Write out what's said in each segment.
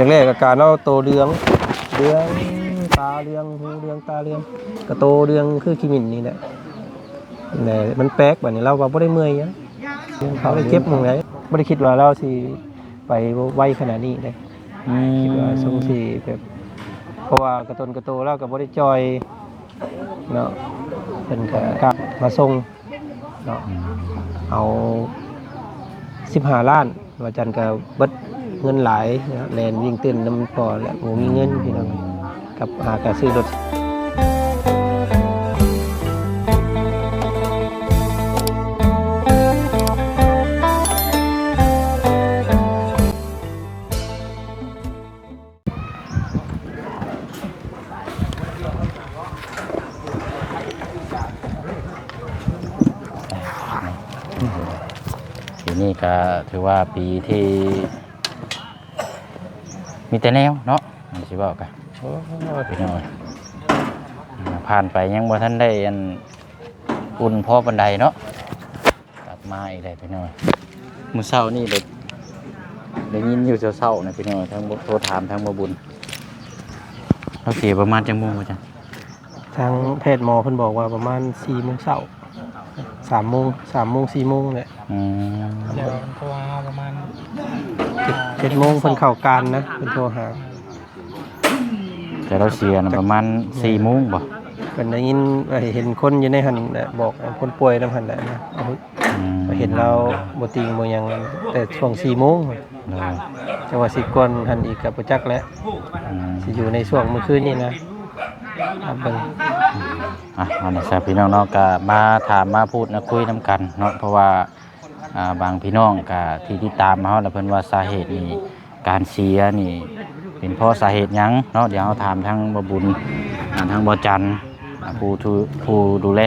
ແລກໆ ອາການລາວໂຕເຫຼືອງ ເຫຼືອງ ຕາເຫຼືອງ ຫູເຫຼືອງ ຕາເຫຼືອງ ກະໂຕເຫຼືອງຄືຂີ້ໝິ້ນນີ້ແຫຼະ. ແລະມັນແປກ ບາດນີ້ລາວວ່າບໍ່ໄດ້ເມື່ອຍຫຍັງ ເຮົາໄດ້ເຈັບໝ່ອງໃດ ບໍ່ໄດ້ຄິດວ່າລາວຊິໄປໄວຂະໜາດນີ້ເດ້. ອືມ ຄິດວ່າຊົງຊິແບບ ເພາະວ່າກະຕົນກະໂຕລາວກະບໍ່ໄດ້ຈ່ອຍເນາະ ເພິ່ນກະ ກະມາສົ່ງ ເນາະ ອືມ ເອົາສິບຫ້າລ້ານ ວ່າຈັ່ນກະເບິດເງິນຫຼາຍເນາະ ແລ່ນວິ່ງຕື່ນນຳພໍ່ແຫຼະ ບໍ່ມີເງິນພີ່ນ້ອງ ກັບຫາກະຊື້ລົດ. ປີນີ້ກະຖືວ່າປີທີ່ມີແຕ່ແນວເນາະ ຊິເວົ້າກະ ໂອ້ຍ ພີ່ນ້ອງເອີຍ ຜ່ານໄປຍັງບໍ່ທັນໄດ້ອັນອຸ່ນພໍປານໃດເນາະ. ກັບມາອີກແລ້ວພີ່ນ້ອງ ມື້ເຊົ້ານີ້ໄດ້ ໄດ້ຍິນຢູ່ເຊົ້າໆນະພີ່ນ້ອງ ທາງ ໂທຖາມທາງບ່າວບຸນ ລາວເສຍປະມານຈັກໂມງວ່າຊັ້ນ? ທາງແພດໝໍເພິ່ນບອກວ່າປະມານສີ່ໂມງເຊົ້າ ສາມໂມງ ສາມໂມງ ສີ່ໂມງແຫຼະ. ອືມ ແລ້ວເພິ່ນໂທຫາປະມານເຈັດ ເຈັດໂມງ ເພິ່ນເຂົ້າການນະ ເພິ່ນໂທຫາ. ແຕ່ລາວເສຍນະປະມານສີ່ໂມງບໍ່? ເພິ່ນໄດ້ຍິນ ເຫັນຄົນຢູ່ໃນຫັ້ນແຫຼະ ບອກຄົນປ່ວຍນຳຫັ້ນແຫຼະນະ ອືມ ເຫັນລາວບໍ່ຕີງບໍ່ຫຍັງ ແຕ່ຊ່ວງສີ່ໂມງ ໂດຍ ແຕ່ວ່າຊິກ່ອນຫັ້ນອີກກະບໍ່ຈັກແຫຼະ ອືມ ຊິຢູ່ໃນຊ່ວງມື້ຄືນນີ້ນະ ເບິ່ງ. ອ່ະ ອັນນີ້ຊະພີ່ນ້ອງເນາະ ກະມາຖາມມາພູດມາຄຸຍນຳກັນເນາະ ເພາະວ່າ ອ່າ ບາງພີ່ນ້ອງກະທີ່ຕິດຕາມມາເຮົາລະ ເພິ່ນວ່າສາເຫດນີ້ ການເສຍນີ້ເປັນເພາະສາເຫດຫຍັງເນາະ? ດຽວເຮົາຖາມທາງບ່າວບຸນ ອ່າ ທາງບ່າວຈັນ ອ່າ ຜູ້ ຜູ້ດູແລ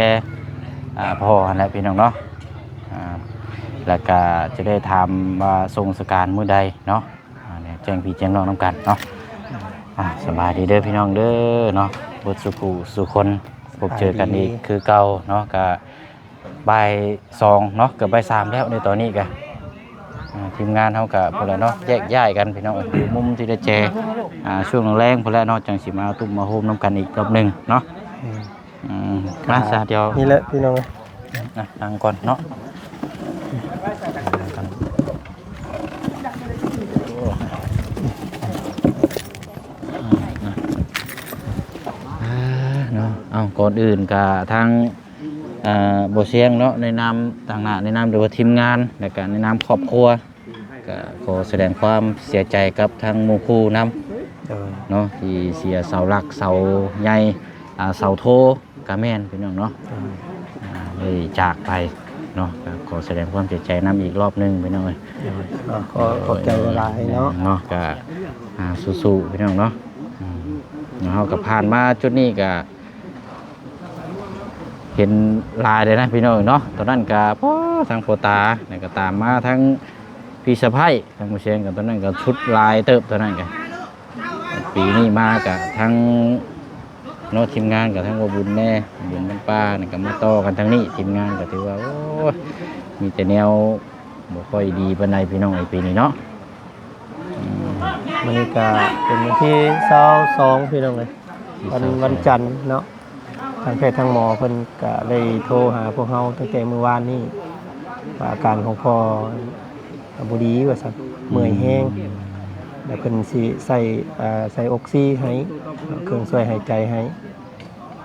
ອ່າ ພໍ່ຫັ້ນແຫຼະພີ່ນ້ອງເນາະ ອ່າ ແລ້ວກະຈະໄດ້ຖາມວ່າສົ່ງສະການມື້ໃດເນາະ? ອ່າ ແຈ້ງພີ່ແຈ້ງນ້ອງນຳກັນເນາະ. ອ່າ ສະບາຍດີເດີພີ່ນ້ອງເດີເນາະ ເບິດສູ່ຜູ້ສູ່ຄົນ ພົບເຈີກັນອີກຄືເກົ່າເນາະ ກະ ບ່າຍສອງເນາະ ເກືອບບ່າຍສາມແລ້ວໃນຕອນນີ້ກະ ອ່າ ທີມງານເຮົາກະພຸ້ນແຫຼະເນາະ ແຍກຍ້າຍກັນພີ່ນ້ອງ ຢູ່ມຸມທີ່ໄດ້ແຈ ອ່າ ຊ່ວງແລງພຸ້ນແຫຼະເນາະ ຈັ່ງຊິມາຕຸ້ມມາໂຮມນຳກັນອີກລອບໜຶ່ງເນາະ. ອືມ ອືມ ມາຊະ ດຽວ ນີ້ແຫຼະພີ່ນ້ອງ ນະ ນັ່ງກ່ອນເນາະ. ອ່າ ເນາະ ເອົາ ກ່ອນອື່ນກະທາງ ອ່າ ບໍ່ຊຽງເນາະ ໃນນາມ ຕາງໜ້າ ໃນນາມ ຫຼືວ່າທີມງານ ແລະກະໃນນາມຄອບຄົວ ກະຂໍສະແດງຄວາມເສຍໃຈກັບທາງໝູ່ຄູ່ນຳ ໂດຍ ເນາະ ທີ່ເສຍເສົາຫຼັກ ເສົາໃຫຍ່ ອ່າ ເສົາໂທກະແມ່ນພີ່ນ້ອງເນາະ ໂດຍ ອ່າ ໄດ້ຈາກໄປເນາະ ກະຂໍສະແດງຄວາມເສຍໃຈນຳອີກລອບໜຶ່ງພີ່ນ້ອງເອີຍ ໂດຍ ຂໍຂອບໃຈຫຼາຍໆເນາະ ເນາະ ກະ ອ່າ ສູ້ໆ ພີ່ນ້ອງເນາະ ອືມ ເຮົາກະຜ່ານມາຈຸດນີ້ກະ ເຫັນຫຼາຍເດ້ນະພີ່ນ້ອງເນາະ ຕອນນັ້ນກະ ໂອ້ ທັງພໍ່ຕາ ແລ້ວກະຕາມມາທັງພີ່ສະໃພ້ ທາງໝູ່ແຊງກະ ຕອນນັ້ນກະຊຸດຫຼາຍເຕີບ ຕອນນັ້ນກະ ປີນີ້ມາກະທັງເນາະ ທີມງານກະທັງບໍ່ບຸນແດ່ ບຸນບ້ານປ່ານີ້ກະມາຕໍ່ກັນທາງນີ້ ທີມງານກະຖືວ່າ ໂອ້ຍ ມີແຕ່ແນວບໍ່ຄ່ອຍດີປານໃດພີ່ນ້ອງເອີຍ ປີນີ້ເນາະ ອືມ ມື້ນີ້ກະເປັນວັນທີຊາວສອງ ພີ່ນ້ອງເອີຍ ວັນ ວັນຈັນເນາະ ທາງແພດທາງໝໍເພິ່ນກະໄດ້ໂທຫາພວກເຮົາຕັ້ງແຕ່ມື້ວານນີ້ ວ່າອາການຂອງພໍ່ບໍ່ດີວ່າຊັ້ນ ເມື່ອຍແຮງ ແລ້ວເພິ່ນຊິໃສ່ ເອີ ໃສ່ອົກຊີໃຫ້ ເຄື່ອງຊ່ວຍຫາຍໃຈໃຫ້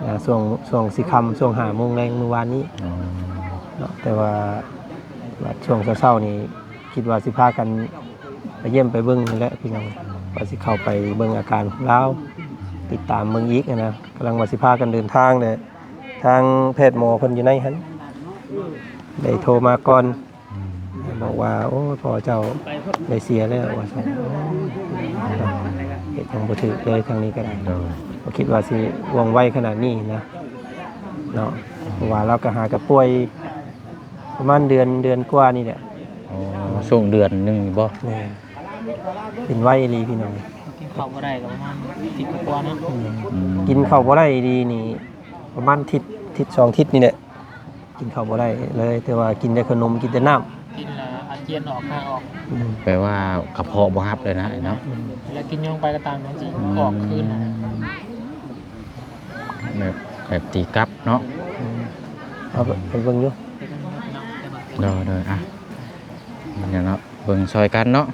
ອ່າ ຊ່ວງ ຊ່ວງຊິຄ່ຳ ຊ່ວງຫ້າໂມງແລງມື້ວານນີ້ ອືມ ເນາະ ແຕ່ວ່າ ບາດຊ່ວງເຊົ້າໆນີ້ ຄິດວ່າຊິພາກັນໄປຢ້ຽມໄປເບິ່ງຫັ້ນແຫຼະພີ່ນ້ອງ ວ່າຊິເຂົ້າໄປເບິ່ງອາການຂອງລາວ ຕິດຕາມເບິ່ງອີກຫັ້ນນະ ກຳລັງວ່າຊິພາກັນເດີນທາງແຫຼະ ທາງແພດໝໍເພິ່ນຢູ່ໃນຫັ້ນ ໄດ້ໂທມາກ່ອນ ອືມ ບອກວ່າ ໂອ້ ພໍ່ເຈົ້າໄດ້ເສຍແລ້ວວ່າຊັ້ນ ເຮັດຫຍັງບໍ່ຖືກເລີຍ ທາງນີ້ກະໄດ້ ໂດຍ ບໍ່ຄິດວ່າຊິວ່ອງໄວຂະໜາດນີ້ນະ ເນາະ ເພາະວ່າລາວກະຫາກະປ່ວຍ ປະມານເດືອນ ເດືອນກວ່ານີ້ແຫຼະ ອໍ ຊ່ວງເດືອນໜຶ່ງນີ້ບໍ່? ແມ່ນ ເປັນໄວອີ່ຫຼີພີ່ນ້ອງ ກິນເຂົ້າບໍ່ໄດ້ກະປະມານທິດກວ່າເນາະ ອືມ ອືມ ກິນເຂົ້າບໍ່ໄດ້ອີ່ຫຼີນີ້ ປະມານທິດ ທິດສອງທິດນີ້ແຫຼະ ກິນເຂົ້າບໍ່ໄດ້ເລີຍ ແຕ່ວ່າກິນແຕ່ຂະໜົມ ກິນແຕ່ນ້ຳ ກິນແລ້ວອັນ ກຽນອອກ ຫາອອກ ອືມ ແປວ່າກະເພາະບໍ່ຮັບເລີຍນະເນາະ ອືມ ແລ້ວກິນຫຍັງໄປກໍຕາມ ມັນຊິ ອືມ ອອກຄືນນະ ແບບ ແບບຕີກັບເນາະ ອືມ ເອົາໄປເບິ່ງຢູ່ ໂດຍໆ ອ່ະ ນີ້ເນາະ ເບິ່ງຊ່ອຍກັນເນາະ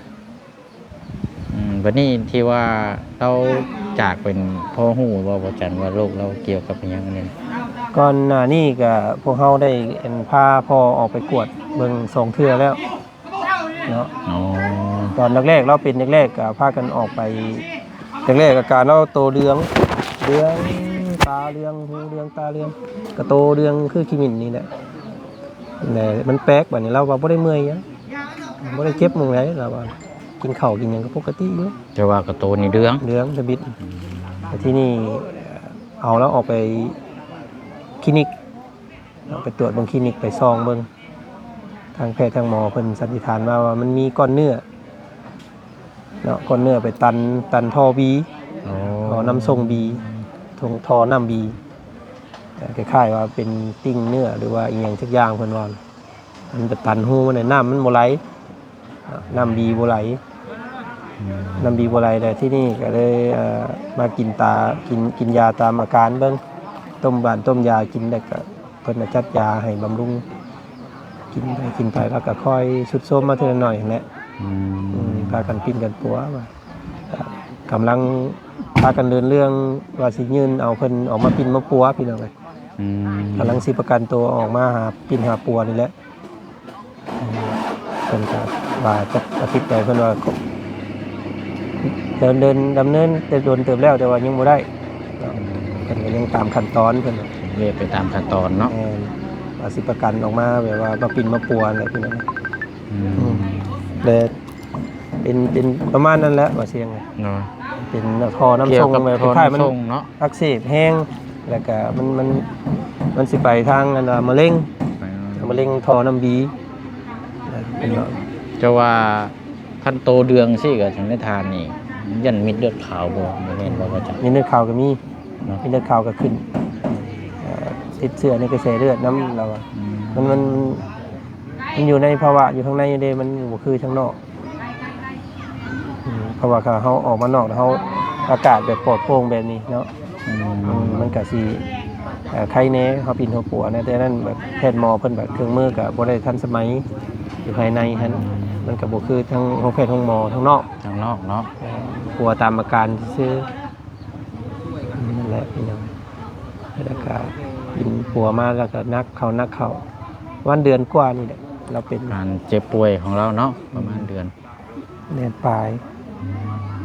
ອືມ ບັດນີ້ທີ່ວ່າລາວຈາກໄປ ພໍຮູ້ບໍ່ ພໍ່ຈັນ ວ່າໂລກລາວກ່ຽວກັບອີ່ຫຍັງແດ່? ກ່ອນໜ້ານີ້ກະພວກເຮົາໄດ້ ອັນ ພາພໍ່ອອກໄປກວດເບິ່ງສອງເທື່ອແລ້ວເນາະ ອໍ ຕອນແລກໆ ລາວເປັນແລກໆ ກະພາກັນອອກໄປ ແລກໆ ອາການລາວໂຕເຫຼືອງ ເຫຼືອງ ຕາເຫຼືອງ ຫູເຫຼືອງ ຕາເຫຼືອງ ກະໂຕເຫຼືອງຄືຂີ້ໝິ້ນນີ້ແຫຼະ ແລະມັນແປກ ບາດນີ້ລາວວ່າບໍ່ໄດ້ເມື່ອຍຫຍັງ ບໍ່ໄດ້ເຈັບໝ່ອງໃດ ລາວວ່າ ກິນເຂົ້າກິນຫຍັງກໍປົກກະຕິຢູ່ ແຕ່ວ່າກະໂຕນີ້ເຫຼືອງ ເຫຼືອງທະບິດ ອືມ ແລ້ວທີນີ້ເອົາລາວອອກໄປຄລີນິກເນາະ ໄປກວດເບິ່ງຄລີນິກ ໄປສ່ອງເບິ່ງ ທາງແພດທາງໝໍເພິ່ນສັນນິຖານມາວ່າມັນມີກ້ອນເນື້ອເນາະ ກ້ອນເນື້ອໄປຕັນ ຕັນທໍ່ບີ ອໍ ທໍ່ນ້ຳສົ່ງບີ ທົ່ງ ທໍ່ນ້ຳບີ ເອີ ຄ້າຍໆ ວ່າເປັນຕິ່ງເນື້ອ ຫຼືວ່າອີ່ຫຍັງຈັກຢ່າງເພິ່ນວ່າ ມັນໄປຕັນຮູມັນ ນ້ຳມັນບໍ່ໄຫຼ ນ້ຳບີບໍ່ໄຫຼ ອືມ ນ້ຳບີບໍ່ໄຫຼ ແລ້ວທີນີ້ກໍເລີຍ ເອີ ມາກິນຕາ ກິນ ກິນຢາຕາມອາການເບິ່ງ ຕົ້ມຫວ່ານຕົ້ມຢາກິນ ແລ້ວກໍເພິ່ນກໍຈັດຢາໃຫ້ບຳລຸງ ກິນໄປກິນໄປ ແລ້ວກໍຄ່ອຍຊຸດໂຊມມາເທື່ອໜ້ອຍຫັ້ນແຫຼະ ອືມ ອືມ ພາກັນປິ່ນກັນປົວວ່າ ກຳລັງພາກັນເດີນເລື່ອງວ່າຊິຍື່ນເອົາເພິ່ນອອກມາປິ່ນມາປົວ ພີ່ນ້ອງເອີຍ ອືມ ກຳລັງຊິປະກັນໂຕອອກມາຫາປິ່ນຫາປົວນີ້ແຫຼະ ເພິ່ນກໍວ່າຈັກອາທິດໃດ ເພິ່ນວ່າເດີນ ເດີນດຳເນີນແຕ່ດົນເຕີບແລ້ວ ແຕ່ວ່າຍັງບໍ່ໄດ້ເນາະ ເພິ່ນກໍຍັງຕາມຂັ້ນຕອນເພິ່ນ ວຽກໄປຕາມຂັ້ນຕອນເນາະ ແມ່ນ ວ່າຊິປະກັນອອກມາແບບວ່າມາປິ່ນມາປົວແຫຼະ ພີ່ນ້ອງ ອືມ ອືມ ແລະ ເປັນ ເປັນປະມານນັ້ນແຫຼະ ວ່າຊຽງ ເນາະ ເປັນທໍ່ນ້ຳສົ່ງ ແບບຄ້າຍໆ ມັນອັກເສບແຮງ ແລ້ວກະມັນ ມັນ ມັນຊິໄປທາງອັນວ່າມະເຮັງ ມະເຮັງທໍ່ນ້ຳບີ ເຈົ້າວ່າຄັນໂຕເດືອງຊີ້ກະສັນນິຖານນີ້ ຢ້ານເມັດເລືອດຂາວບໍ່ ບໍ່ແມ່ນບໍ່ ອືມ ວ່າຈັ່ງ ເມັດເລືອດຂາວກໍມີ ເນາະ ເມັດເລືອດຂາວກໍຂຶ້ນ ເອີ ຕິດເຊື້ອໃນກະແສເລືອດນຳ ລາວວ່າ ອືມ ມັນ ມັນ ມັນຢູ່ໃນພາວະຢູ່ຂ້າງໃນເດ້ ມັນບໍ່ຄືທາງນອກ ອືມ ເພາະວ່າຖ້າເຮົາອອກມານອກແລ້ວ ເຮົາ ອາກາດແບບປອດໂປ່ງແບບນີ້ເນາະ ອືມ ອືມ ມັນກະຊິ ເອີ ໄຄແດ່ ເຮົາປິ່ນເຮົາປົວນະ ແຕ່ນັ້ນແບບແພດໝໍເພິ່ນແບບເຄື່ອງມືກະບໍ່ໄດ້ທັນສະໄໝ ຢູ່ພາຍໃນຫັ້ນ ມັນກະບໍ່ຄືທາງໂຮງແພດໂຮງໝໍທາງນອກ ທາງນອກເນາະ ເອີ ປົວຕາມອາການຊື່ໆ ນັ້ນແຫຼະພີ່ນ້ອງ ແລ້ວກະປິ່ນປົວມາ ແລ້ວກະໜັກເຂົ້າ ໜັກເຂົ້າ ປະມານເດືອນກວ່ານີ້ແຫຼະ ລາວເປັນ ການເຈັບປ່ວຍຂອງລາວເນາະ ປະມານເດືອນ ເດືອນປາຍ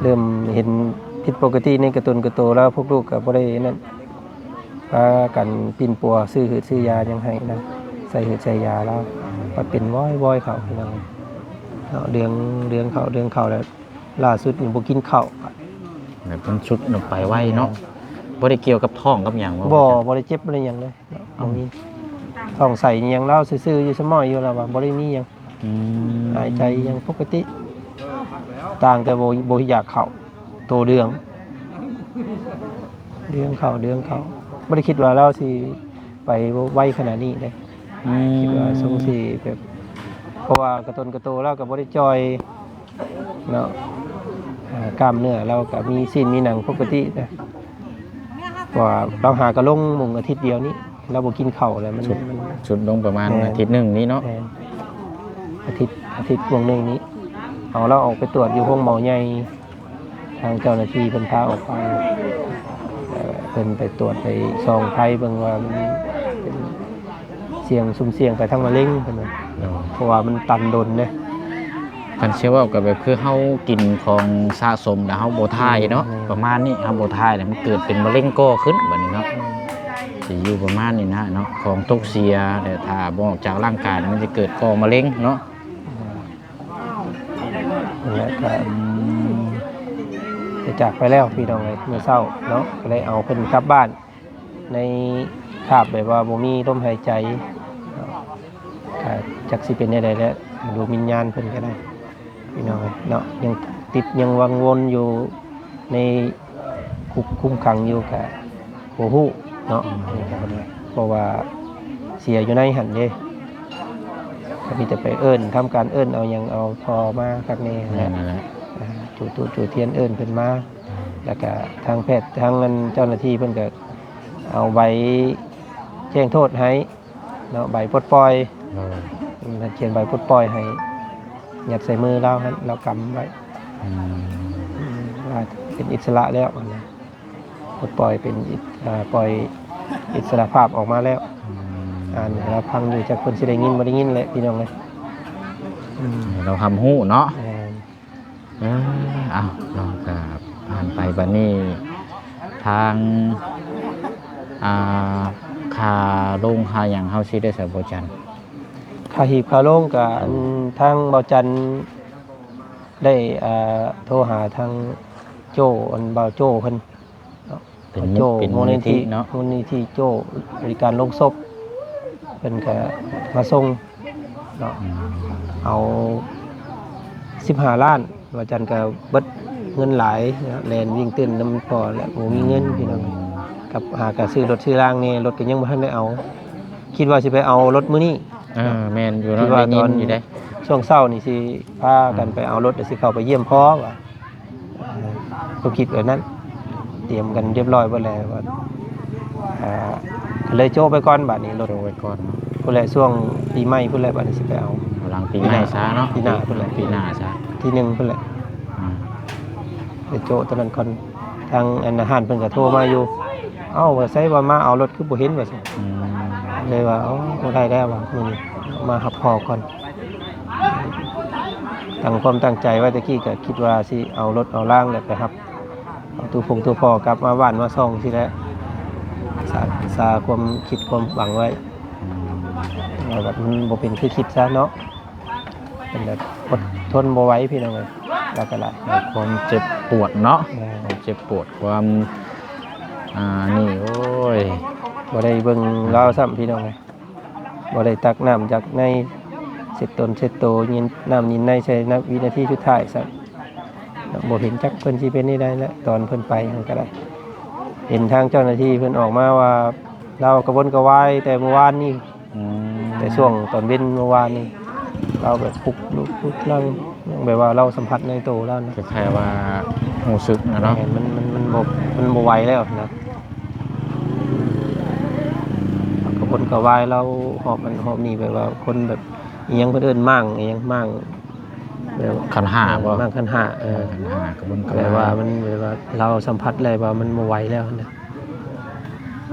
ເລີ່ມເຫັນຜິດປົກກະຕິໃນກະຕົນກະໂຕແລ້ວ ພວກລູກກໍບໍ່ໄດ້ນັ້ນ ພາກັນປິ່ນປົວ ຊື້ຫືດຊື້ຢາຫຍັງໃຫ້ນະ ໃສ່ຫືດໃສ່ຢາລາວ ບັດເປັນວອຍໆ ເຂົ້າ ພີ່ນ້ອງເນາະ ເດືອງ ເດືອງເຂົ້າ ເດືອງເຂົ້າ ແລ້ວລ່າສຸດນີ້ບໍ່ກິນເຂົ້າ ແບບມັນສຸດລົງໄປໄວເນາະ ບໍ່ໄດ້ກ່ຽວກັບທ້ອງກັບຫຍັງບໍ່? ບໍ່ ບໍ່ໄດ້ເຈັບບໍ່ໄດ້ຫຍັງເລີຍເນາະ ບໍ່ມີ ທ້ອງໃສຫຍັງລາວຊື່ໆ ຢູ່ ສະໝອຍຢູ່ ລາວວ່າບໍ່ໄດ້ມີຫຍັງ ອືມ ຫາຍໃຈຫຍັງປົກກະຕິ ຕ່າງແຕ່ບໍ່ ບໍ່ຢາກເຂົ້າ ໂຕເດືອງ ເດືອງເຂົ້າ ເດືອງເຂົ້າ ບໍ່ໄດ້ຄິດວ່າລາວຊິໄປໄວຂະໜາດນີ້ເດ້ ອືມ ຄິດວ່າຊົງຊິແບບ ເພາະວ່າກະຕົນກະໂຕລາວກໍບໍ່ໄດ້ຈ່ອຍ ເນາະ ເອີ ກ້າມເນື້ອລາວກໍມີຊີ້ນມີໜັງປົກກະຕິນະ ເພາະວ່າລາວຫາກໍລົງມຸງອາທິດດຽວນີ້ ລາວບໍ່ກິນເຂົ້າແລ້ວ ມັນ ຊຸດ ມັນຊຸດລົງປະມານ ແມ່ນ ອາທິດໜຶ່ງນີ້ເນາະ ແມ່ນ ອາທິດ ອາທິດວງໜຶ່ງນີ້ ເອົາລາວອອກໄປກວດຢູ່ໂຮງໝໍໃຫຍ່ ທາງເຈົ້າໜ້າທີ່ເພິ່ນພາອອກໄປ ເອີ ເພິ່ນໄປກວດໄປສ່ອງໄຟເບິ່ງວ່າມັນເປັນ ສ່ຽງ ສຸ່ມສ່ຽງໄປທາງມະເຮັງເພິ່ນວ່າ ໂດຍ ເພາະວ່າມັນຕັນດົນເດ້ ຄັນຊິເວົ້າກໍແບບຄືເຮົາກິນຂອງສະສົມແລ້ວເຮົາບໍ່ຖ່າຍເນາະ ອືມ ປະມານນີ້ ເຮົາບໍ່ຖ່າຍແລ້ວມັນເກີດເປັນມະເຮັງກໍ່ຂຶ້ນບັດນີ້ເນາະ ອືມ ຊິຢູ່ປະມານນີ້ນະເນາະ ຂອງຕົກເສຍແລ້ວຖ້າບໍ່ອອກຈາກຮ່າງກາຍມັນຈະເກີດກໍ່ມະເຮັງເນາະ ອືມ ນັ້ນແຫຼະ ກໍ ອືມ ໄດ້ຈາກໄປແລ້ວ ພີ່ນ້ອງເອີຍ ມື້ເຊົ້າເນາະ ກໍໄດ້ເອົາເພິ່ນກັບບ້ານ ໃນສະພາບແບບວ່າບໍ່ມີລົມຫາຍໃຈເນາະ ກໍຈັກຊິເປັນແນວໃດແຫຼະ ດວງວິນຍານເພິ່ນກໍໄດ້ ພີ່ນ້ອງເນາະ ຍັງຕິດຍັງວັງວົນຢູ່ໃນຄຸກຄຸມຂັງຢູ່ ກໍບໍ່ຮູ້ເນາະ ເພາະວ່າເສຍຢູ່ໃນຫັ້ນເດ້ ກໍມີແຕ່ໄປເອີ້ນ ທຳການເອີ້ນເອົາຫຍັງ ເອົາພໍ່ມາຄັກແນ່ຫັ້ນແຫຼະ ແມ່ນແຫຼະ ອ່າ ຈູດທູບຈູດທຽນເອີ້ນເພິ່ນມາ ແລ້ວກະທາງແພດ ທາງອັນເຈົ້າໜ້າທີ່ເພິ່ນກະເອົາໃບແຈ້ງໂທດໃຫ້ເນາະ ໃບປົດປ່ອຍ ໂດຍ ເພິ່ນຂຽນໃບປົດປ່ອຍໃຫ້ ຍັດໃສ່ມືລາວຫັ້ນ ລາວກຳໄວ້ ອືມ ອືມ ວ່າເປັນອິດສະຫຼະແລ້ວຫັ້ນນະ ປົດປ່ອຍເປັນອິດ ເອີ່ ປ່ອຍອິດສະຫຼະພາບອອກມາແລ້ວ ອືມ ອ່ານໃຫ້ລາວຟັງຢູ່ ຈັກເພິ່ນຊິໄດ້ຍິນບໍ່ໄດ້ຍິນແຫຼະ ພີ່ນ້ອງເອີຍ ອືມ ໃຫ້ລາວຮັບຮູ້ເນາະ ແມ່ນ ເອີ ເອົ້າ ເນາະ ກໍຜ່ານໄປບັດນີ້ ທາງ ອ່າ ຄ່າໂລງຄ່າຫຍັງເຮົາຊິໄດ້ໃສ ບໍ່ຈັນ? ຄ່າຮີບຄ່າໂລງກໍ ອືມ ອັນ ທາງບໍ່ຈັນໄດ້ ອ່າ ໂທຫາທາງໂຈ້ ອັນບ່າວໂຈ້ເພິ່ນ ເນາະ ເປັນ ໂຈ້ ເປັນ ມູນນິທິ ມູນນິທິເນາະ ມູນນິທິໂຈ້ ບໍລິການໂລງສົບ ເພິ່ນກໍມາສົ່ງເນາະ ອືມ ເອົາສິບຫ້າລ້ານ ວ່າຈັ່ງກໍເບິດເງິນຫຼາຍເນາະ ແລ່ນວິ່ງຕື່ນນຳພໍ່ແຫຼະ ບໍ່ມີເງິນ ອືມ ພີ່ນ້ອງ ກັບຫາກໍຊື້ລົດຊື້ລາງແດ່ ລົດກໍຍັງບໍ່ທັນໄດ້ເອົາ ຄິດວ່າຊິໄປເອົາລົດມື້ນີ້ ເອີ ແມ່ນຢູ່ເນາະ ໄດ້ຍິນຢູ່ເດ້ ຊ່ວງເຊົ້ານີ້ຊິພາກັນໄປເອົາລົດ ແລ້ວຊິເຂົ້າໄປຢ້ຽມພໍ່ວ່າ ເອີ ກໍຄິດແບບນັ້ນ ຕຽມກັນຮຽບຮ້ອຍເບິດແລ້ວວ່າ ອ່າ ກໍເລີຍໂຈະໄປກ່ອນ ບາດນີ້ລົດ ໂຈະໄວ້ກ່ອນເນາະ ພຸ້ນແຫຼະ ຊ່ວງປີໃໝ່ພຸ້ນແຫຼະ ບາດນີ້ຊິໄປເອົາ ຫຼັງປີໃໝ່ຊະເນາະ ປີໜ້າພຸ້ນແຫຼະ ປີໜ້າຊະ ທີໜຶ່ງພຸ້ນແຫຼະ ອືມ ໄປໂຈະຕອນນັ້ນກ່ອນ ທາງອັນຮ້ານເພິ່ນກໍໂທມາຢູ່ ເອົ້າ ວ່າໃສວ່າມາເອົາລົດຄືບໍ່ເຫັນວ່າຊັ້ນ ອືມ ເລີຍວ່າ ເອົ້າ ບໍ່ໄດ້ແລ້ວວ່າ ມື້ນີ້ມາຮັບພໍ່ກ່ອນ ຕັ້ງຄວາມຕັ້ງໃຈໄວ້ແຕ່ກີ້ ກໍຄິດວ່າຊິເອົາລົດເອົາລາງ ແລ້ວໄປຮັບເອົາຕູ້ພົງຕູ້ພໍກັບມາບ້ານມາຊ່ອງຊີ້ແຫຼະ ສາ ສາຄວາມຄິດຄວາມຫວັງໄວ້ ອືມ ແລ້ວບັດມັນບໍ່ເປັນຄືຄິດຊະເນາະ ເປັນແບບອົດທົນບໍ່ໄຫວພີ່ນ້ອງເອີຍ ລາວກໍໄດ້ ຄວາມເຈັບປວດເນາະ ແມ່ນ ຄວາມເຈັບປວດ ຄວາມ ອ່າ ນີ້ ໂອ້ຍ ບໍ່ໄດ້ເບິ່ງລາວຊ້ຳ ພີ່ນ້ອງເອີຍ ບໍ່ໄດ້ຕັກນ້ຳຈາກໃນ ເຊັດຕົນເຊັດໂຕ ຍິນ ນ້ຳຍິນໃນໃສ່ນະ ວິນາທີສຸດທ້າຍຊ້ຳ ບໍ່ເຫັນຈັກເພິ່ນຊິເປັນແນວໃດແຫຼະ ຕອນເພິ່ນໄປຫັ້ນກໍໄດ້ ເຫັນທາງເຈົ້າໜ້າທີ່ເພິ່ນອອກມາວ່າ ລາວກະວົນກະວາຍແຕ່ມື້ວານນີ້ ອືມ ແຕ່ຊ່ວງຕອນເວັນມື້ວານນີ້ ລາວແບບປຸກລຸກລຸກນັ່ງ ແບບວ່າລາວສຳຜັດໃນໂຕລາວນະ ຄ້າຍໆວ່າຮູ້ສຶກນະເນາະ ແມ່ນ ມັນ ມັນ ມັນບໍ່ ມັນບໍ່ໄຫວແລ້ວນະ ອືມ ກະວົນກະວາຍລາວ ຮອບນັ້ນຮອບນີ້ ແບບວ່າຄົນແບບ ອີ່ຫຍັງເພິ່ນເອີ້ນມ້າງ ອີ່ຫຍັງມ້າງ ແບບ ຂັນຫ້າບໍ່ ມ້າງຂັນຫ້າ ເອີ ຂັນຫ້າ ກະວົນກະວາຍ ແບບວ່າມັນ ແບບວ່າລາວສຳຜັດແລ້ວວ່າມັນບໍ່ໄຫວແລ້ວນະ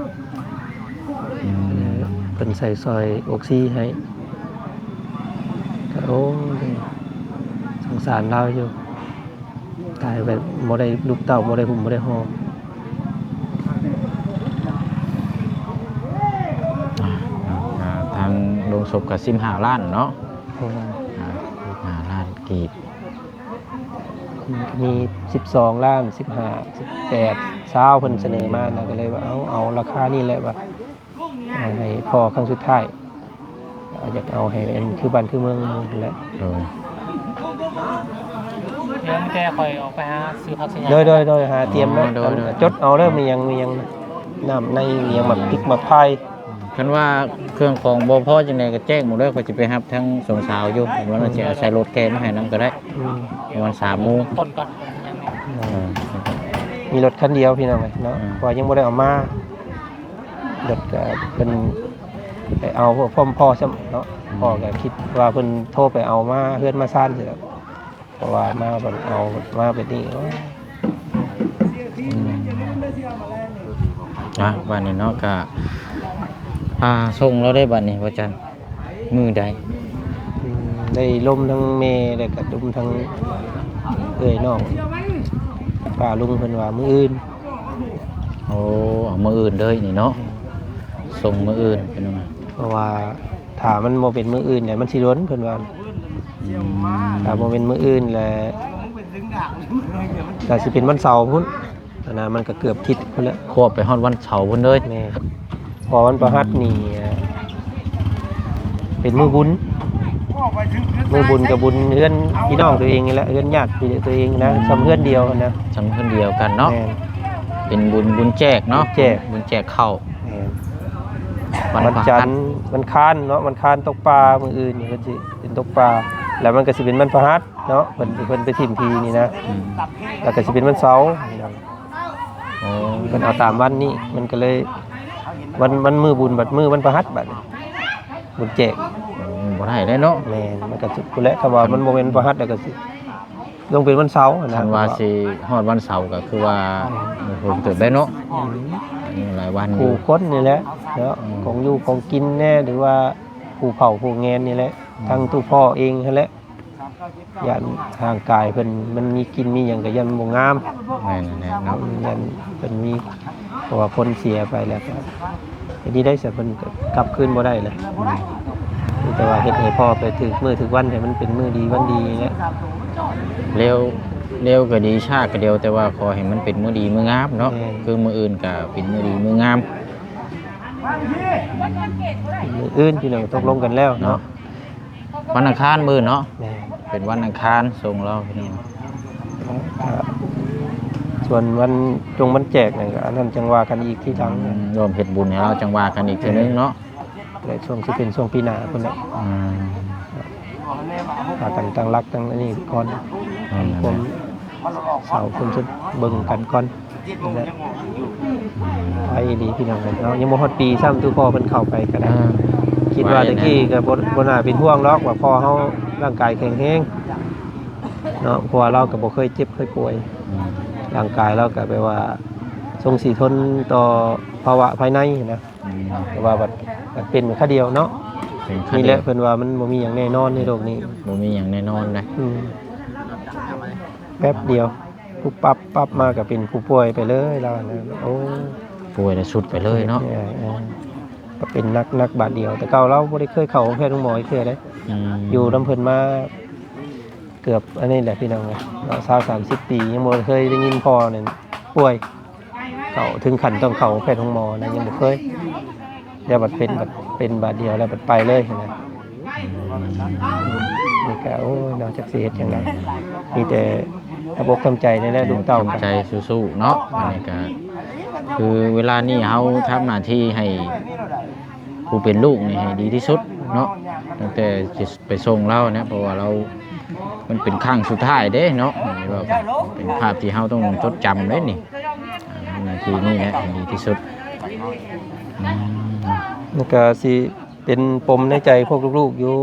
ອືມ ເພິ່ນໃສ່ຊ່ອຍອົກຊີໃຫ້ ກະ ໂອ້ຍ ສົງສານລາວຢູ່ ຕາຍແບບບໍ່ໄດ້ລູກເຕົ້າ ບໍ່ໄດ້ຫຸ້ມບໍ່ໄດ້ຫໍ່ ອ່າ ທາງໂລງສົບກະສິບຫ້າລ້ານເນາະ ໂອ້ ອ່າ ສິບຫ້າລ້ານກີບ ມີສິບສອງລ້ານ ສິບຫ້າ ສິບແປດ ຊາວ ເພິ່ນສະເໜີມານະ ກະເລີຍວ່າ ເອົາ ເອົາລາຄານີ້ແຫຼະວ່າ ໃຫ້ພໍ່ຄັ້ງສຸດທ້າຍ ຢາກເອົາໃຫ້ອັນຄືບ້ານຄືເມືອງຫັ້ນແຫຼະ ໂດຍ ດຽວມີແຕ່ຂ້ອຍອອກໄປຫາຊື້ຜັກຊື້ຫຍັງ ໂດຍ ໂດຍ ໂດຍ ຫາຕຽມເນາະ ອໍ ໂດຍ ໂດຍ ຈົດເອົາເດີ ມີຫຍັງ ມີຫຍັງ ນ້ຳໃນ ມີຫຍັງ ໝາກພິກໝາກພາຍ ຄັນວ່າເຄື່ອງຂອງບໍ່ພໍຈັ່ງໃດກໍແຈ້ງໝົດເດີ ຂ້ອຍຊິໄປຮັບທາງສອງສາວຢູ່ ວ່າຊິເອົາໃສ່ລົດແກ່ມາໃຫ້ນຳກໍໄດ້ ອືມ ປະມານສາມໂມງ ຄົນກ່ອນ ເອີ ມີລົດຄັນດຽວພີ່ນ້ອງເອີຍເນາະ ອືມ ເພາະວ່າຍັງບໍ່ໄດ້ເອົາມາ ລົດກໍເພິ່ນໄປເອົາພ້ອມພໍ່ຊ້ຳເນາະ ອືມ ພໍ່ກໍຄິດວ່າເພິ່ນໂທໄປເອົາມາເຮືອນມາຊານຊີ້ແຫຼະ ເພາະວ່າມາເພິ່ນເອົາມາແບບນີ້ ອືມ ອ່ະ ບາດນີ້ເນາະ ກະ ອ່າ ສົ່ງລາວໄດ້ບາດນີ້ ວ່າຈັ່ງ ມື້ໃດ? ອືມ ໄດ້ລົມທັງແມ່ ແລ້ວກະລົມທັງເອື້ອຍນ້ອງ ປ້າລຸງເພິ່ນວ່າມື້ອື່ນ. ໂອ້ ເອົາມື້ອື່ນເລີຍນີ້ເນາະ ອືມ ສົ່ງມື້ອື່ນ ເພິ່ນວ່າ ເພາະວ່າຖ້າມັນບໍ່ເປັນມື້ອື່ນແລ້ວມັນຊິດົນ ເພິ່ນວ່າ ອືມ ຖ້າບໍ່ແມ່ນມື້ອື່ນແລ້ວ ກະຊິເປັນວັນເສົາພຸ້ນ. ອັນນັ້ນມັນກໍເກືອບທິດພຸ້ນແຫຼະ ຄວບໄປຮອດວັນເສົາພຸ້ນເລີຍ ແມ່ນ ເພາະວັນພະຫັດນີ້ ເປັນມື້ບຸນ ມື້ບຸນກໍບຸນເຮືອນພີ່ນ້ອງຕົວເອງນີ້ແຫຼະ ເຮືອນຍາດພີ່ນ້ອງຕົວເອງນະ ອືມ ຊ່ຳເຮືອນດຽວຫັ້ນນະ ຊ່ຳເຮືອນດຽວກັນເນາະ ແມ່ນ ເປັນບຸນ ບຸນແຈກເນາະ ບຸນແຈກ ບຸນແຈກເຂົ້າ ແມ່ນ ວັນ ວັນຈັນ ພະຫັດ ວັນຄານເນາະ ວັນຄານຕົກປາ ມື້ອື່ນນີ້ເພິ່ນຊິເປັນຕົກປາ ແລ້ວມັນກໍຊິເປັນວັນພະຫັດເນາະ ເພິ່ນ ເພິ່ນໄປຖິ້ມຜີນີ້ນະ ອືມ ແລ້ວກໍຊິເປັນວັນເສົາ ໂອ້ ເພິ່ນເອົາຕາມວັນນີ້ ມັນກໍເລີຍ ວັນ ວັນມື້ບຸນບັດມື້ວັນພະຫັດບັດນີ້ ບຸນແຈກ ອືມ ບໍ່ໄດ້ເດ້ເນາະ ແມ່ນ ມັນກໍສຸດພຸ້ນແຫຼະ ຄຳວ່າມັນບໍ່ແມ່ນວັນພະຫັດແລ້ວກໍຊິ ຕ້ອງເປັນວັນເສົາຫັ້ນນະ ຄັນວ່າຊິຮອດວັນເສົາກໍຄືວ່າ ອືມ ໂດນເຕີບໄດ້ເນາະ ອືມ ອັນນີ້ຫຼາຍວັນຢູ່ ຜູ້ຄົນນີ້ແຫຼະເນາະ ອືມ ຂອງຢູ່ຂອງກິນແດ່ ຫຼືວ່າຜູ້ເຖົ້າຜູ້ແກ່ນີ້ແຫຼະ ອືມ ທັງຕົວພໍ່ເອງຫັ້ນແຫຼະ ຢ້ານຮ່າງກາຍເພິ່ນມັນມີກິ່ນມີຫຍັງກໍຢ້ານບໍ່ງາມ ແມ່ນແຫຼະເນາະ ອືມ ຢ້ານເພິ່ນມີ ເພາະວ່າຄົນເສຍໄປແລ້ວກໍ ເຮັດນີ້ໄດ້ຊະ ເພິ່ນກໍກັບຄືນບໍ່ໄດ້ແຫຼະ ອືມ ມີແຕ່ວ່າເຮັດໃຫ້ພໍໄປຖືກມື້ຖືກວັນ ໃຫ້ມັນເປັນມື້ດີວັນດີແຫຼະ ເລັວ ເລັວກໍດີ ຊ້າກໍດຽວ ແຕ່ວ່າຂໍໃຫ້ມັນເປັນມື້ດີມື້ງາມເນາະ ແມ່ນ ຄືມື້ອື່ນກໍເປັນມື້ດີມື້ງາມ ມື້ອື່ນ ພີ່ນ້ອງ ຕົກລົງກັນແລ້ວເນາະ ເນາະ ວັນອັງຄານມື້ເນາະ ແມ່ນ ເປັນວັນອັງຄານສົ່ງລາວ ພີ່ນ້ອງ ສ່ວນວັນຈົງວັນແຈກນັ້ນກໍ ອັນນັ້ນຈັ່ງວ່າກັນອີກທີຫຼັງ ອືມ ຮ່ວມເຮັດບຸນໃຫ້ລາວ ຈັ່ງວ່າກັນອີກເທື່ອໜຶ່ງເນາະ ແລະ ຊ່ວງຊິເປັນຊ່ວງປີໜ້າພຸ້ນແຫຼະ ອືມ ພາກັນຕັ້ງຫຼັກຕັ້ງອັນນີ້ກ່ອນ ອືມ ຄວາມເຊົາຄົນຈະເບິ່ງກັນກ່ອນ ໄປດີພີ່ນ້ອງເອີຍເນາະ ຍັງບໍ່ຮອດປີຊ້ຳ ຕູ່ພໍ່ເພິ່ນເຂົ້າໄປກໍໄດ້ ອ່າ ຄິດວ່າແຕ່ກີ້ກໍບໍ່ ບໍ່ໜ້າເປັນຫ່ວງດອກ ວ່າພໍ່ເຮົາຮ່າງກາຍແຂງແຮງເນາະ ເພາະວ່າລາວກໍບໍ່ເຄີຍເຈັບເຄີຍປ່ວຍ ອືມ ຮ່າງກາຍລາວກໍແບບວ່າຊົງຊິທົນຕໍ່ພາວະພາຍໃນນະ ອືມ ແຕ່ວ່າບັດ ບັດເປັນຄາດຽວເນາະ ເປັນຄາດຽວ ນີ້ແຫຼະ ເພິ່ນວ່າມັນບໍ່ມີຫຍັງແນ່ນອນໃນໂລກນີ້ ບໍ່ມີຫຍັງແນ່ນອນເດ້ ອືມ ແປັບດຽວ ປຸບປັບປັບມາກໍເປັນຜູ້ປ່ວຍໄປເລີຍລາວນະ ໂອ້ ປ່ວຍແລ້ວສຸດໄປເລີຍເນາະ ເອີ ເອີ ກໍເປັນໜັກ ໜັກບາດດຽວ ແຕ່ເກົ່າລາວບໍ່ໄດ້ເຄີຍເຂົ້າໂຮງແພດໂຮງໝໍຈັກເທື່ອເດ້ ອືມ ຢູ່ນຳເພິ່ນມາເກືອບອັນນີ້ແຫຼະ ພີ່ນ້ອງເອີຍເນາະ ຊາວສາມສິບປີ ຍັງບໍ່ເຄີຍໄດ້ຍິນພໍ່ນັ້ນປ່ວຍ ເຂົ້າເຖິງຂັ້ນຕ້ອງເຂົ້າໂຮງແພດໂຮງໝໍນະ ຍັງບໍ່ເຄີຍ ແຕ່ບັດເປັນ ບັດເປັນບາດດຽວແລ້ວບັດໄປເລີຍຫັ້ນນະ ນີ້ກະ ໂອ້ຍເນາະ ຈັກຊິເຮັດຈັ່ງໃດ ມີແຕ່ທຳອົກທຳໃຈນີ້ແຫຼະ ລູກເຕົ້າ ໃຈສູ້ໆເນາະ ອັນນີ້ກະຄືເວລານີ້ເຮົາທຳໜ້າທີ່ໃຫ້ຜູ້ເປັນລູກນີ້ໃຫ້ດີທີ່ສຸດເນາະ ຕັ້ງແຕ່ຊິໄປສົ່ງລາວນະ ເພາະວ່າລາວ ມັນເປັນຄັ້ງສຸດທ້າຍເດ້ເນາະ ເປັນພາບທີ່ເຮົາຕ້ອງຈົດຈຳເດ້ນີ້ ອ່າ ໜ້າທີ່ນີ້ແຫຼະໃຫ້ດີທີ່ສຸດ ອືມ ມັນກະຊິເປັນປົມໃນໃຈພວກລູກໆຢູ່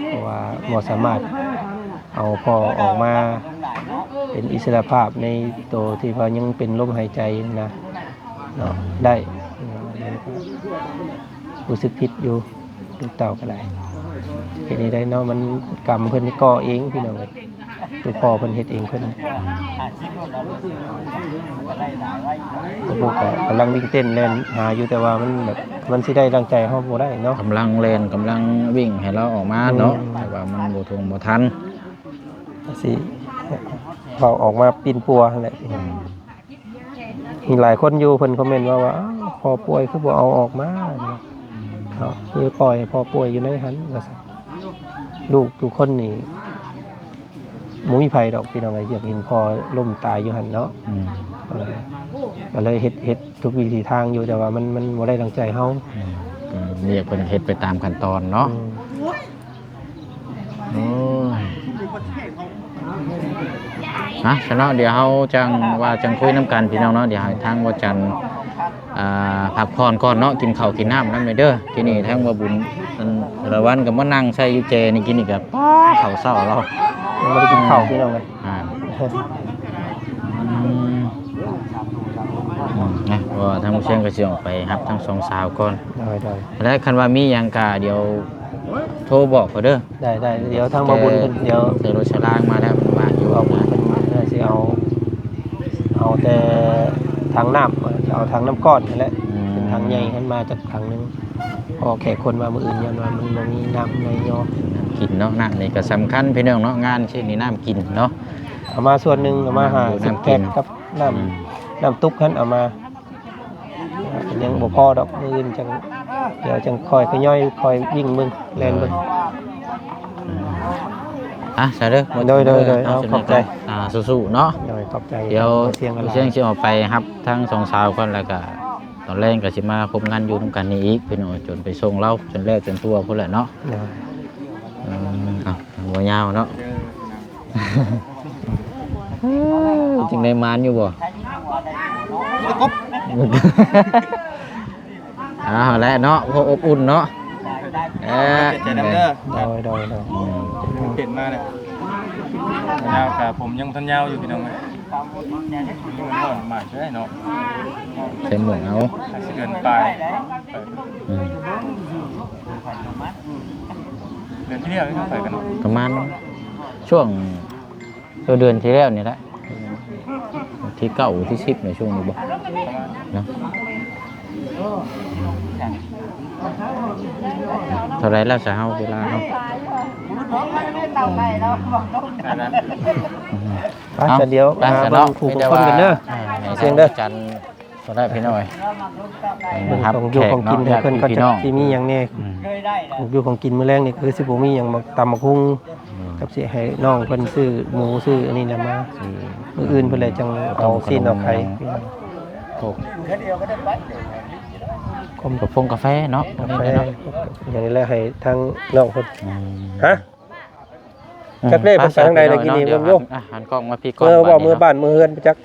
ເພາະວ່າບໍ່ສາມາດເອົາພໍ່ອອກມາເປັນອິດສະຫຼະພາບໃນໂຕທີ່ວ່າຍັງເປັນລົມຫາຍໃຈນະ ເນາະ ໄດ້ ຮູ້ສຶກຜິດຢູ່ ລູກເຕົ້າກໍໄດ້ ເຮັດໃດເນາະ ມັນກຳເພິ່ນກໍ່ເອງ ພີ່ນ້ອງເອີຍ ຕົວພໍ່ເພິ່ນເຮັດເອງເພິ່ນ ລູກກໍກຳລັງວິ່ງເຕັ້ນແລ່ນຫາຢູ່ ແຕ່ວ່າມັນແບບ ມັນຊິໄດ້ດັ່ງໃຈເຮົາບໍ່ໄດ້ເນາະ ກຳລັງແລ່ນ ກຳລັງວິ່ງໃຫ້ລາວອອກມາເນາະ ອືມ ແຕ່ວ່າມັນບໍ່ທົ່ງບໍ່ທັນ ຊິເວົ້າອອກມາປິ່ນປົວຫັ້ນແຫຼະ ອືມ ມີຫຼາຍຄົນຢູ່ເພິ່ນຄອມເມັນມາວ່າ ອ້າວ ພໍ່ປ່ວຍຄືບໍ່ເອົາອອກມາ ເນາະ ຄືປ່ອຍໃຫ້ພໍ່ປ່ວຍຢູ່ໃນຫັ້ນວ່າຊັ້ນ ລູກທຸກຄົນນີ້ບໍ່ມີໃຜດອກ ພີ່ນ້ອງເອີຍ ຢາກເຫັນພໍ່ລົ້ມຕາຍຢູ່ຫັ້ນເນາະ ອືມ ເອີ ກໍເລີຍເຮັດ ເຮັດທຸກວິທີທາງຢູ່ ແຕ່ວ່າມັນ ມັນບໍ່ໄດ້ດັ່ງໃຈເຮົາ ອືມ ກໍວຽກເພິ່ນເຮັດໄປຕາມຂັ້ນຕອນເນາະ ອືມ ໂອ້ຍ ນະ ຊັ້ນເນາະ ດຽວເຮົາຈັ່ງວ່າຈັ່ງຄຸຍນຳກັນ ພີ່ນ້ອງເນາະ ດຽວໃຫ້ທາງບໍ່ຈັນ ອ່າ ພັກຜ່ອນກ່ອນເນາະ ກິນເຂົ້າກິນນ້ຳນຳແດ່ເດີ ກິນນີ້ທາງບໍ່ບຸນ ອັນລະວັນກໍມານັ່ງໃສ່ຢູ່ແຈນີ້ ກິນນີ້ກໍ ປ້າ ເຂົ້າເຊົ້າລາວ ຍັງບໍ່ໄດ້ກິນເຂົ້າ ພີ່ນ້ອງເອີຍ ອ່າ ອືມ ອືມ ນະ ເພາະວ່າທາງຜູ້ຊຽງກໍຊິອອກໄປຮັບທັງສອງສາວກ່ອນ ໂດຍ ໂດຍ ແລະ ຄັນວ່າມີຫຍັງກໍດຽວໂທບອກເຂົາເດີ ໄດ້ ໄດ້ ດຽວທາງບໍ່ບຸນເພິ່ນ ດຽວໃສ່ລົດສະລາງມາແລ້ວ ເພິ່ນວ່າຢູ່ ບໍ່ບຸນເພິ່ນຊິເອົາ ເອົາແຕ່ຖັງນ້ຳ ເອົາຖັງນ້ຳກ້ອນຫັ້ນແຫຼະ ອືມ ເປັນຖັງໃຫຍ່ຫັ້ນມາຈັກຖັງໜຶ່ງ ເພາະແຂກຄົນມາມື້ອື່ນ ຢ້ານວ່າມັນບໍ່ມີນ້ຳໃນຍໍ ນ້ຳກິນເນາະ ນ້ຳນີ້ກໍສຳຄັນ ພີ່ນ້ອງເນາະ ງານເຊັ່ນນີ້ນ້ຳກິນເນາະ ເອົາມາສ່ວນໜຶ່ງ ເອົາມາຫ້າສິບແພັກກັບນ້ຳ ອືມ ນ້ຳຕຸກຫັ້ນເອົາມາ ຍັງບໍ່ພໍດອກ ມື້ອື່ນຈັ່ງ ດຽວຈັ່ງຄ່ອຍຂະຫຍອຍ ຄ່ອຍວິ່ງເບິ່ງ ແລ່ນເບິ່ງ ອ່ະ ຊະເດີ ໂດຍ ໂດຍ ໂດຍ ເອົາ ຂອບໃຈ ອ່າ ສູ້ໆເນາະ ໂດຍ ຂອບໃຈ ດຽວ ເຊຍງ ເຊຍງຊິອອກໄປຮັບທັງສອງສາວກ່ອນ ແລ້ວກະ ຕອນແລງກໍຊິມາຄົບງານຢູ່ນຳກັນນີ້ອີກ ພີ່ນ້ອງ ຈົນໄປສົ່ງລາວຈົນແລ້ວຈົນທົ່ວພຸ້ນແຫຼະເນາະ. ໂດຍ ເອີ ເອົາ ບໍ່ຍາວເນາະ. ຈຶ່ງໄດ້ມານຢູ່ບໍ່? ເອົາແຫຼະເນາະ ພໍອົບອຸ່ນເນາະ. ເອີ ເປັນນຳເດີ. ໂດຍ ໂດຍ ໂດຍ ອືມ ເປັນມາແລ້ວ. ຍາວກະ ຜົມຍັງບໍ່ທັນຍາວຢູ່ ພີ່ນ້ອງເອີຍ. ມັນຮ້ອນມາກເດ້ເນາະ. ໃສ່ໝວກເອົາ ຫ້າສິບເດືອນປາຍ. ອືມ ເດືອນທີ່ແລ້ວນີ້ເຮົາໄປກັນເນາະ ປະມານຊ່ວງ ເອີ ເດືອນທີ່ແລ້ວນີ້ແຫຼະ ວັນທີເກົ້າ ວັນທີສິບ ໃນຊ່ວງນີ້ບໍ່ເນາະ. ເທົ່າໃດແລ້ວຊະເຮົາ ເວລາເຮົາ? ອືມ ໄປ ເອົາ ສະດຽວ ໄປ ຫາ ສະ ເບິ່ງ ເນາະ ຜູ້ຄົນກັນເດີ. ເອີ ໃຫ້ ສຽງເດີ ຈັນ ໂຕໄດ້ພີ່ນ້ອງເອີຍ ເບິ່ງ ຮັບ ຂອງຢູ່ ແຂກ ຂອງກິນ ເນາະ ໃຫ້ເພິ່ນ ຍາດພີ່ນ້ອງ ກໍຈັກຊິມີຫຍັງແດ່. ອືມ ຂອງຢູ່ຂອງກິນມື້ແລງນີ້ກໍຄືຊິບໍ່ມີຫຍັງ ໝາກຕຳໝາກຫຸ່ງ ອືມ ກັບຊິໃຫ້ນ້ອງເພິ່ນຊື້ໝູຊື້ອັນນີ້ແຫຼະມາ. ອືມ ມື້ອື່ນເພິ່ນແຫຼະຈັ່ງເອົາຊີ້ນເອົາໄຂ່ ພວກ ພວກກາແຟເນາະ ກາແຟ ພວກນີ້ເນາະ ຢ່າງນີ້ແຫຼະ ໃຫ້ທາງນ້ອງເພິ່ນ. ອືມ ຮະ? ອືມ ຈັກເດ້ ໄປ ເພິ່ນໄປທາງໃດ ໄປ ແລ້ວກິນນີ້ ເບິ່ງຢູ່. ອ່ະ ຫັນກ້ອງມາພີ້ກ່ອນ ເອີ ເວົ້າເມືອບ້ານເມືອເຮືອນໄປຈັກ.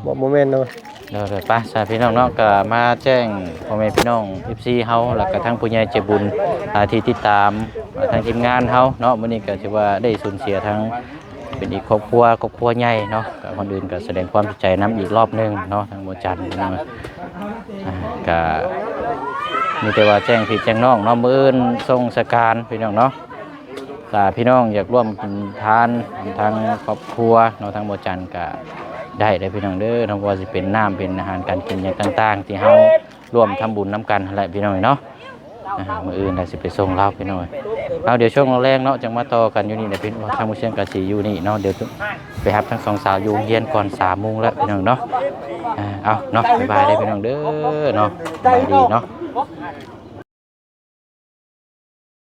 ບໍ່ ບໍ່ແມ່ນເນາະ. ໂດຍໆ ໄປຊະພີ່ນ້ອງເນາະ ກໍມາແຈ້ງພໍ່ແມ່ພີ່ນ້ອງ ເອັຟຊີ ເຮົາ ແລ້ວກໍທັງຜູ້ໃຫຍ່ໃຈບຸນ ອ່າ ທີ່ຕິດຕາມ ອ່າ ທາງທີມງານເຮົາເນາະ. ມື້ນີ້ກໍຖືວ່າໄດ້ສູນເສຍທັງ ເປັນອີກຄອບຄົວ ຄອບຄົວໃຫຍ່ເນາະ. ກໍກ່ອນອື່ນກໍສະແດງຄວາມເສຍໃຈນຳອີກລອບໜຶ່ງເນາະ ທາງບໍ່ຈັນເນາະ. ອ່າ ກໍມີແຕ່ວ່າແຈ້ງພີ່ແຈ້ງນ້ອງເນາະ ມື້ອື່ນສົ່ງສະການ ພີ່ນ້ອງເນາະ. ຖ້າພີ່ນ້ອງຢາກຮ່ວມກິນທານທາງຄອບຄົວເນາະ ທາງບໍ່ຈັນກໍໄດ້ເດີພີ່ນ້ອງເດີເນາະ. ບໍ່ວ່າຊິເປັນນ້ຳ ເປັນອາຫານການກິນຫຍັງຕ່າງໆ ທີ່ເຮົາຮ່ວມທຳບຸນນຳກັນຫັ້ນແຫຼະພີ່ນ້ອງເນາະ. ອ່າ ມື້ອື່ນລະຊິໄປສົ່ງລາວພີ່ນ້ອງ. ເອົາ ດຽວຊ່ວງແລງເນາະ ຈັ່ງມາຕໍ່ກັນຢູ່ນີ້ແຫຼະພີ່ນ້ອງ. ທາງໝູ່ຊຽງກໍຊິຢູ່ນີ້ເນາະ ດຽວໄປຮັບທັງສອງສາວຢູ່ໂຮງຮຽນກ່ອນ ສາມໂມງແລ້ວພີ່ນ້ອງເນາະ. ອ່າ ເອົາເນາະ ບາຍບາຍເດີພີ່ນ້ອງເດີເນາະ ສະບາຍດີເນາະ.